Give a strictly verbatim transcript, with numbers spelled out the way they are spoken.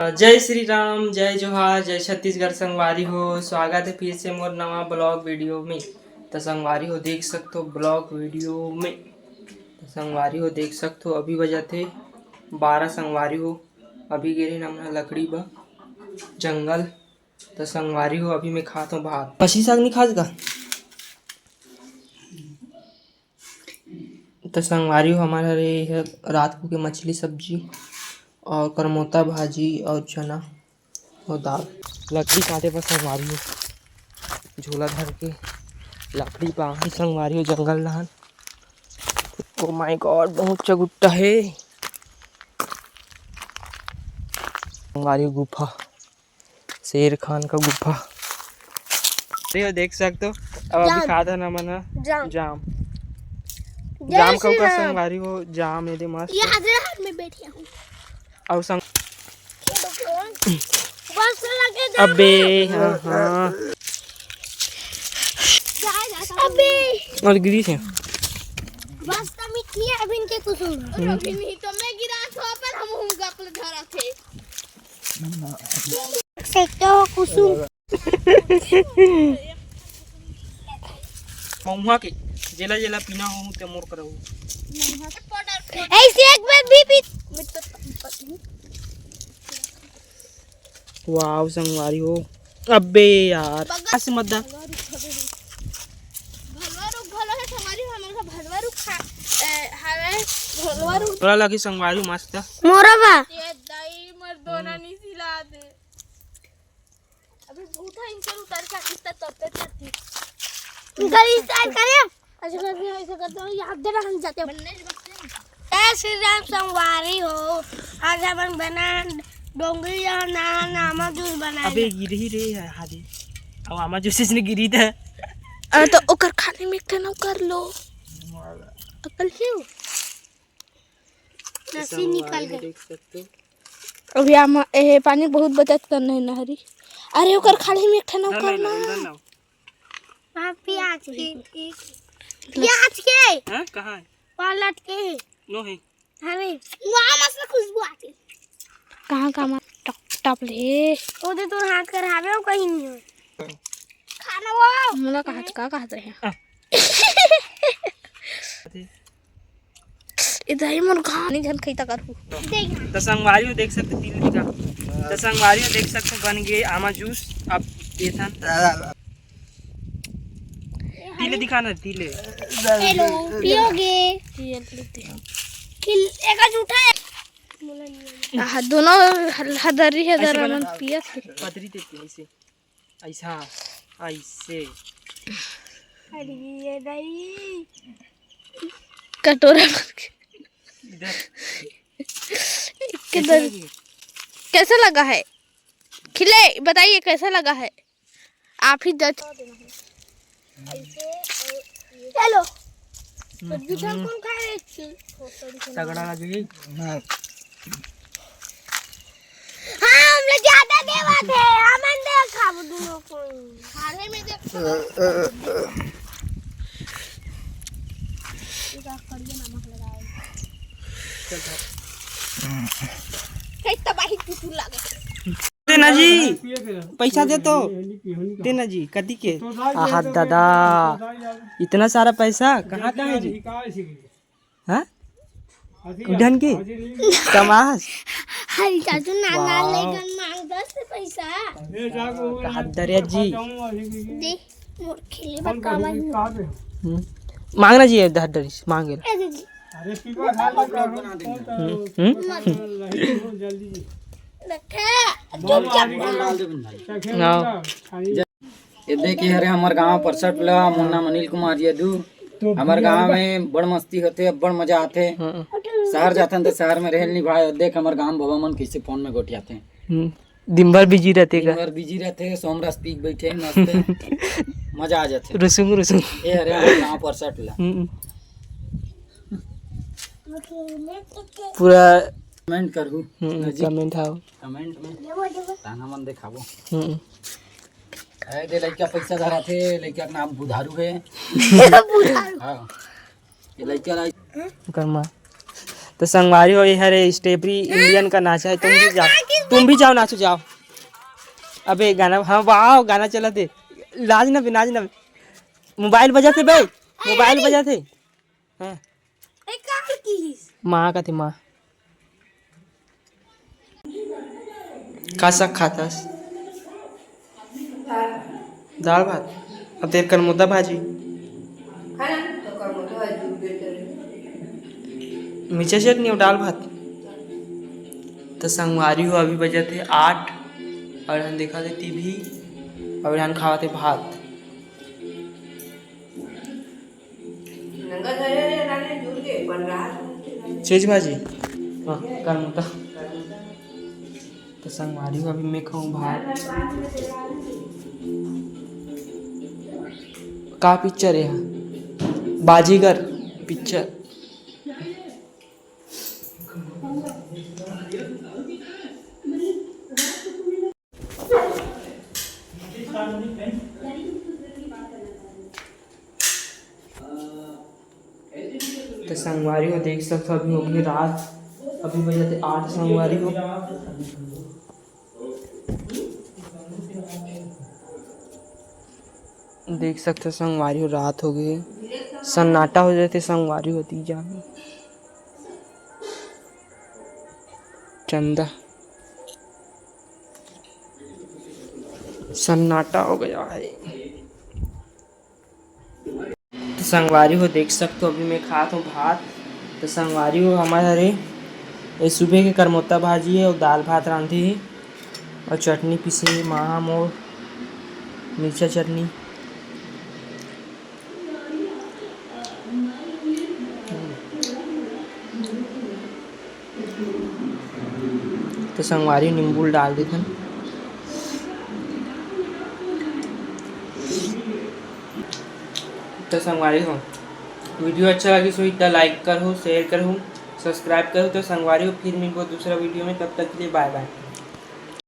जय श्री राम, जय जोहार, जय छत्तीसगढ़ संगवारी हो। स्वागत है फिर से मोर नवा ब्लॉग वीडियो में। तो संगवारी हो देख सकते हो ब्लॉग वीडियो में, तो संगवारी हो देख सकते हो अभी बजत हे बारह। संगवारी हो अभी गे रहे हमन लकड़ी बर जंगल। तो संगवारी हो अभी मैं खात हूँ भात। मछली साग नहीं खात का? तो संगवारी हो हमारे ये है रात को के मछली सब्जी और करमोता भाजी और चना और दाल। लकड़ी काटे बर संगवारी हो झोला धर के लकड़ी पाही संगवारी हो जंगल डहन। Oh my God, बहुत चगुट्टा है। संगवारी हो गुफा, शेर खान का गुफा। अरे हो देख सकते हो, अब अभी जाम। खात है ना मन ह जाम। जाम। जय जाम श्री खाऊ का राम। संगवारी हो, जाम ये दे मस्त। यहाँ से हाथ में बैठे हूँ। और संग बस लगे जाम। अबे हाँ हाँ। जा, जा, जा। अबे। और गिरी से। बस का मिट्टी है, अभी इनके कुछ होगा। और अभी नहीं तो मैं गिरा था पर हम होऊंगा अपने धरा थे। से तो कुसुम। महुआ के जेला जेला पीना हो ते मोर करहु। ऐसे एक बार भी पी। वाव संगवारी हो। अबे यार बगल अस मत दा। भलवा रुख घलो है संगवारी हो, हमन का भलवा रुख खा, ए, हवे भलवा रुख। तोरा लगी संगवारी मस्त। मोरा बा। ये दाई मर दोना नहीं सिला दे। अभी भूत है इनके उतर का किस्ता तब तक करती। इनका इस साइड करे। ऐसे करके ऐसे करते हो, ये हाथ देना हम जाते हैं। जय श्री राम संगवारी हो। आज हमन बना डोंगरी और ना, ना आमा जूस बनाए। अबे गिरही रे हादी। अब आमा जूस इसने गिरी था। अरे तो ओकर खाने में एक ठन कर लो। अकल क्यों? रस्सी निकाल के। देख सकते हो। अभी आमा, ए, पानी बहुत बचत करना है नहरी। अरे ओकर खाली में एक ठन ना, ना, करना। ना, ना, ना। वहाँ प्याज के, प्याज के। हाँ, कहाँ है? वहाँ लटके है। नो है। अरे, वहाँ मस्त खुशबू आती। कहाँ का मा-, टप, टप ले। वो दे तोर हाथ कर हावे, वो कहीं नहीं हो। खाना वो। मोला कहा, का कहत रहे? आ। इधर ही मोर घानी झन खैता करहु। देख। तो संगवारी हो देख सकते तिल दिखा। तो संगवारी हो देख सकते बन गए आमा जूस। अब ये था। तिल दिखा ना, तिल। हेलो, पियोगे? तिल एका झूठा है। आहा, दोनों हल-, हदरी, ऐसे हदर बना। मन पियत हे। पतरी देती है ऐसे। ऐसा, ऐसे। अरे ये दाई। कटोरा भर के। इधर। किधर? कैसे लगे? कैसे लगा है? खिले, बताइए कैसा लगा है? आप ही जज। हेलो। हम्म। जूठा कौन खाए? तगड़ा लगे। हाँ। हाँ, हम लोग ज्यादा देवा थे। हम अंदर खाबो दोनों को। खाने में देख। कई तबाही कुकुर लागे। देना जी, पैसा दे तो। देना जी, कति के? आहा दादा, इतना सारा पैसा कहाँ का है जी? हाँ? उधन के? कमास? हरी चाचू नाना वाह। लेगन मांग दस पैसा। कहा दरिया जी। दे, मोर खेले बर कावा ही। हम्म। मांगना जी, दस डरिस, मांगे ला। ए दीदी। हम्म, हम्म। देखे, चुपचाप। हाँ। ये देखिए, हरे हमर गांव परसठ ला, मोर नाम अनिल कुमार यदु। हमर गांव में बड़ मस्ती होथे, बड़ मजा आथे। हाँ। शहर जाथन त शहर में रहल नहीं भाई। देख हमर गांव बाबा मन कैसे फोन में गोठियाथे। हम्म, दिन भर बिजी रहथे दिन का? भर बिजी रहथे, सोमरस पी के बैठे मस्त। मजा आ जाथे। रुसुम, रुसुम। ये हरे हमर गांव परसठ ला। हम्म। पूरा कमेंट करहु। हम्म, जी। कमेंट हाव। कमेंट में ताना मन देखाबो। हम्म। ए, दे लइका पैसा धराथे, लइका के नाम बुधारू है। बुधारू। हाँ। ये लइका ला ओकर माँ। तो संगवारी हो, ये हरे स्टेपरी इंडियन का नाचा है, तुम भी जा। तुम भी जाओ, नाचो, जाओ। अबे गाना, हाँ, वाह, गाना चलत हे। नाच ना बे, नाच ना बे। मोबाइल बजाथे बे, मोबाइल बजाथे। हाँ। ए, का किस? माँ कथे, माँ। का साग खाथस? दाल भात। अउ तेर करमोता भाजी? मिर्चा चटनी अउ दाल भात। त संगवारी हो, अभी बजत हे आठ अउ एहन देखत हे टीवी अउ एहन खावत हे भात। चीज भाजी? हाँ, करमोता। त संगवारी हो, अभी मैं खाऊं भात। का पिक्चर हे? बाजीगर पिक्चर। त संगवारी हो, देख सकथो, अभी हो गे रात, अभी बजत हे आठ संगवारी हो। देख सकथो संगवारी हो, रात हो गे, सन्नाटा हो जाथे संगवारी हो, ती जा चंदा। सन्नाटा हो गया है। त संगवारी हो, देख सकथो, अभी मैं खात हूँ भात। त संगवारी हो, हमर हरे ये सुबह के करमोता भाजी हे अउ दाल भात रांधे हे अउ चटनी पीसे हे माँ मोर, मिर्चा चटनी। त संगवारी नींबू ल डाल देथन। त संगवारी हो, video अच्छा लगिस होही त like करहू, share करहू, subscribe करहू। त संगवारी हो, फिर मिलबो दूसरा video में, तब तक के लिए bye bye।